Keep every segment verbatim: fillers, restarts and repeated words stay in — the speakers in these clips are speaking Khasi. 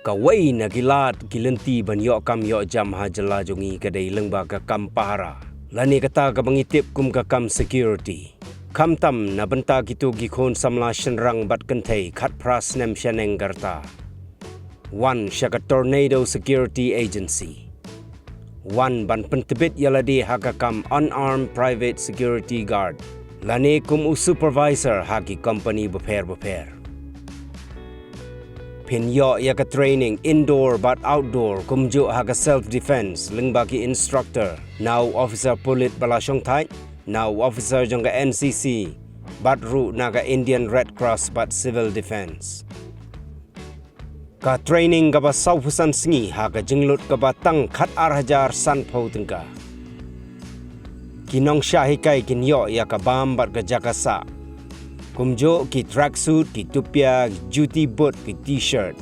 Kawei na ki lad ki lynti ban ïoh kam ïoh jam ha jylla jong ngi ka dei lyngba ka kam pahara, lane kata kaba ngi tip kum ka kam security. Khamtam na bynta kito ki khun samla shynrang bad kynthei khatphra snem shaneng ka rta, wan sha ka Tornado Security Agency. Wan ban pyntbit ïa lade ha ka kam unarmed private security guard, lane kum u supervisor ha ki company bapher bapher. Phin ïoh ïa ka training indoor bad outdoor, kumjuh ha ka self defense lyngba ki instructor, na u officer pulit ba la shongthait, na u officer jong ka N C C, bad ruh na ka Indian Red Cross bad Civil Defense. Ka training kaba sawphew san sngi ha ka jinglut kaba tang khat ar hajar sanphew tyngka. Ki nongshah hikai kin ïoh ïa ka bam bad ka jaka sah, kumjuh ki tracksuit, ki tupia, ki juti boot, ki t-shirt.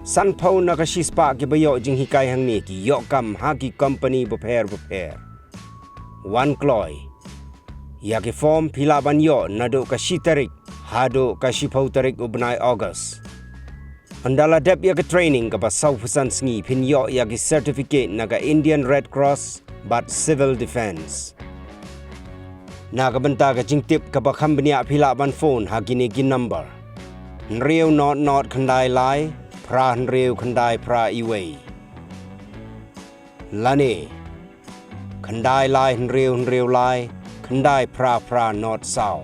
Sanphew na ka shispah kiba ïoh jinghikai hangne ki ïoh kam ha ki company bapher bapher. Wan kloi ïa ki form phi lah ban ïoh naduh ka shi tarik haduh ka shiphew tarik u bnai August. Ynda la dep ïa ka training kaba sawphew san sngi phin ïoh ïa ki certificate na ka Indian Red Cross bad Civil Defense. Na ka bynta ka jingtip kaba kham bniah phi lah ban phone ha kine ki number: hynriew nod nod khyndai lai phra hynriew khyndai phra iwei, lane khyndai lai hynriew hynriew lai khyndai phra phra nod saw.